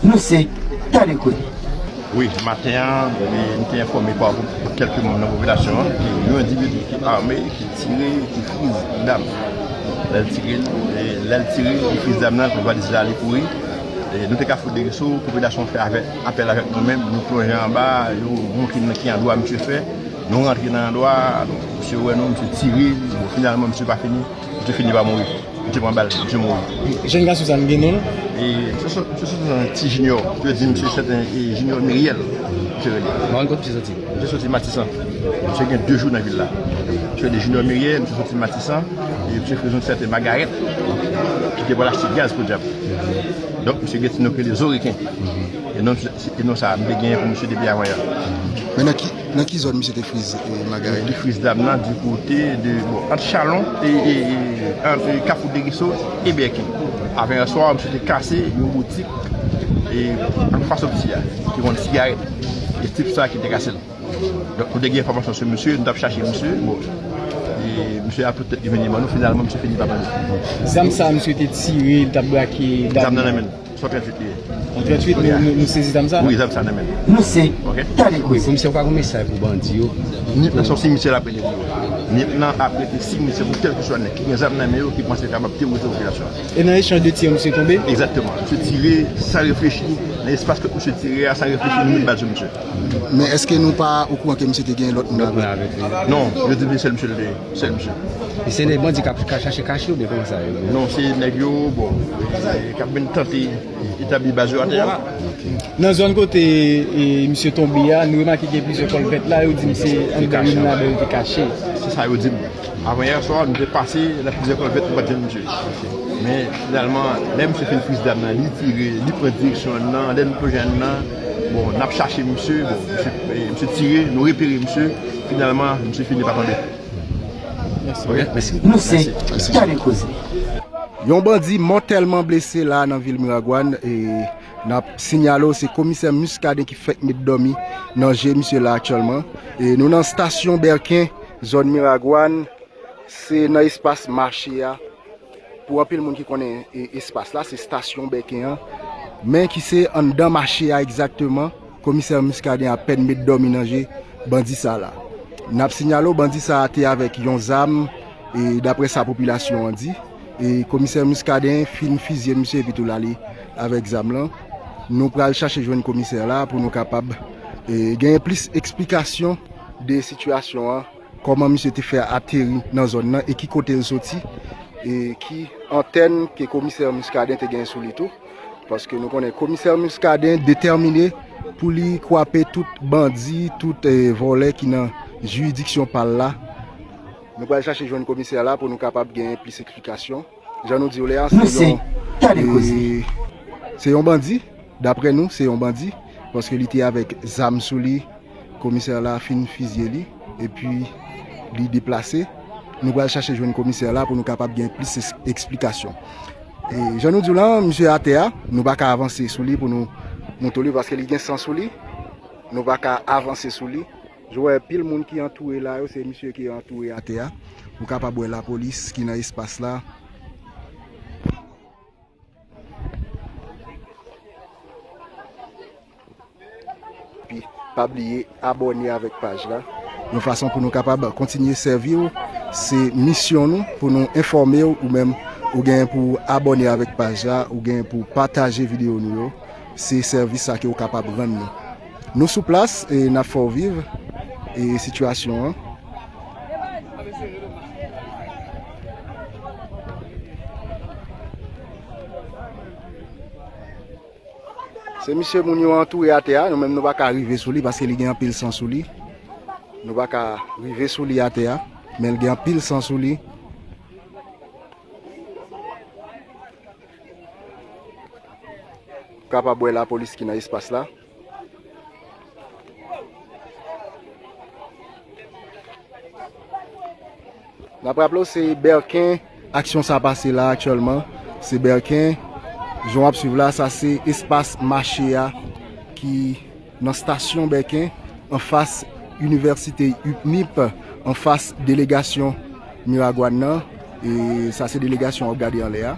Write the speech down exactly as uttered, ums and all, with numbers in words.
Nou se Tande Koze. Wi, maten an, e, nou te enfòme pa kèlke manm nan popilasyon an ke yon endividi ki ame, ki tire, ki friz dam. Lè l tire, e, lè l tire, li friz dam nan, pou valiz la, li kouri. E, nou te Kafou Deriso, popilasyon fè avè, apèl avèk nou menm, nou plonje anba, yo montre nou ki andwa misye fè. Nou rantre nan andwa, misye wè nou, misye tire, bon, finalman, misye pa fini, misye fini pa mouri. Misye pran bal, misye mouri. Jèn gason sa, nou gen non l? E, misye sot, misye sot nan ti Junior, yo di misye sèten, e, Junior Miriel, misye rele. Mwen kot misye soti? Misye soti Matisan. Misye gen de jou nan vil la. Misye rele Junior Miriel, misye soti Matisan, e misye fè yon sèten Magaret, ki te pral achte gaz podyab. Donk, misye gen ti non k rele Zoreken. E non, e non sa, m te genyen pou misye depi avan yè. Men nan ki, nan ki zòn misye te friz, e, Magaret? Li friz dam nan di kote de, bon, ant Chalon e, e, e, ant Kafou Deriso e Bèken. Avanyè swa, misye te kase yon boutik, e, anfas Opti a, ki vann sigarèt. E tip sa ki te kase l. Donk, nou te gen enfòmasyon sou misye, nou t ap chache misye. Bon, e misye a poutèt li vini ban nou, finalman, misye fini pa ban nou. Zam sa, misye te tire, li t ap brake dam. Zam nan nan men l. Se yon tranntuit li ye. Yon tranntuit, nou, nou, nou sezi zam sa? Wi, zam sa nan men l. Nou se Tande Koze. Komisè, ou pa gen mesaj pou bandi yo? Nip nan se yon simitye l ap rete pou yo. Nip nan ap rete simitye pou kèlkeswa nèg ki gen zam nan men yo, ki panse kapab terorize popilasyon an. E nan echanj de tir, misye tonbe? Egzakteman. Misye tire san reflechi. Nan espas kot misye tire a, san reflechi, nou met bal sou misye. Men èske nou pa okouran ke misye te gen lòt moun avè l? Non, yo di se sèl misye l te ye. Sèl misye. E se nèg bandi k ap ka chache kache oubyen kòman sa ye? Non, se nèg yo, bon, e, k ap vin tante etabli baz yo atè a. Nan zòn kote, e, misye tonbe a, nou remake gen plizyè kòlvèt la, yo di misye anndan youn ladan yo te kache. Se sa yo di m. Avanyè swa, nou te pase nan plizyè kòlvèt, nou pa t jwenn misye. Men, finalman, lè misye fin friz dam nan, li tire, li pran direksyon anndan, lè nou plonje anndan, bon, n ap chache misye, bon, misye, e, misye tire, nou repere misye, finalman, misye fini pa tonbe. Mèsi. Ok, mèsi. Nou se Tande Koze. Yon bandi mòtèlman blese la nan vil Miragwàn, e n ap sinyale w, se komisè Muscadin ki fèk met dòmi nan je misye la aktyèlman. E nou nan estasyon Bèken, zòn Miragwàn, se nan espas mache a. Pou anpil moun ki konnen, e, espas la, se estasyon Bèken an, men ki se anndan mache a egzakteman, komisè Muscadin apèn met dòmi nan je bandi sa la. N ap sinyale w, bandi sa a te avèk yon zam, e, daprè sa popilasyon an di, e, komisè Muscadin fin fizye misye epi tou l ale avèk zam lan. Nou pral chache jwenn komisè la pou nou kapab, e, genyen plis eksplikasyon de sitiyasyon an, kòman misye te fè ateri nan zòn nan e ki kote l soti, e ki antèn ke komisè Muscadin te genyen sou li tou. Paske nou konnen komisè Muscadin detèmine pou li kwape tout bandi, tout, e, vòlè ki nan jiridiksyon pa l la. Nou pral chache jwenn komisè la pou nou kapab genyen plis eksplikasyon. Jan nou di w lè a, se yon, e, se yon bandi. Daprè nou, se yon bandi, paske li te avèk zam sou li. Komisè la fin fizye li, epi li deplase. Nou pral chache jwenn komisè la pou nou kapab gen plis es-, eksplikasyon. E jan nou di w la, misye atè a, nou pa ka avanse sou li pou nou montre w li, paske li gen san sou li. Nou pa ka avanse sou li. Ou wè pil moun ki antoure la yo, se misye ki antoure atè a. Ou kapab wè lapolis ki nan espas la. Epi, pa bliye abòne avèk paj la. Yon fason pou nou kapab kontinye sèvi w, se misyon nou pou nou enfòme w, ou menm ou gen pou abòne avèk paj la, ou gen pou pataje videyo nou yo. Se sèvis sa ke w kapab rann nou. Nou sou plas e n ap fè w viv e sitiyasyon an. Se misye moun yo antoure atè a, nou menm nou pa ka rive sou li paske li gen anpil san sou li. Nou pa ka rive sou li atè a, men l gen anpil san sou li. Kapab wè lapolis ki nan espas la. N ap raple w, se Bèken aksyon sa pase la aktyèlman. Se Bèken. Jan w ap swiv la, sa se espas mache a ki nan estasyon Bèken, anfas inivèsite UPNIP, anfas delegasyon Miragwàn nan. E sa se delegasyon w ap gade anlè a.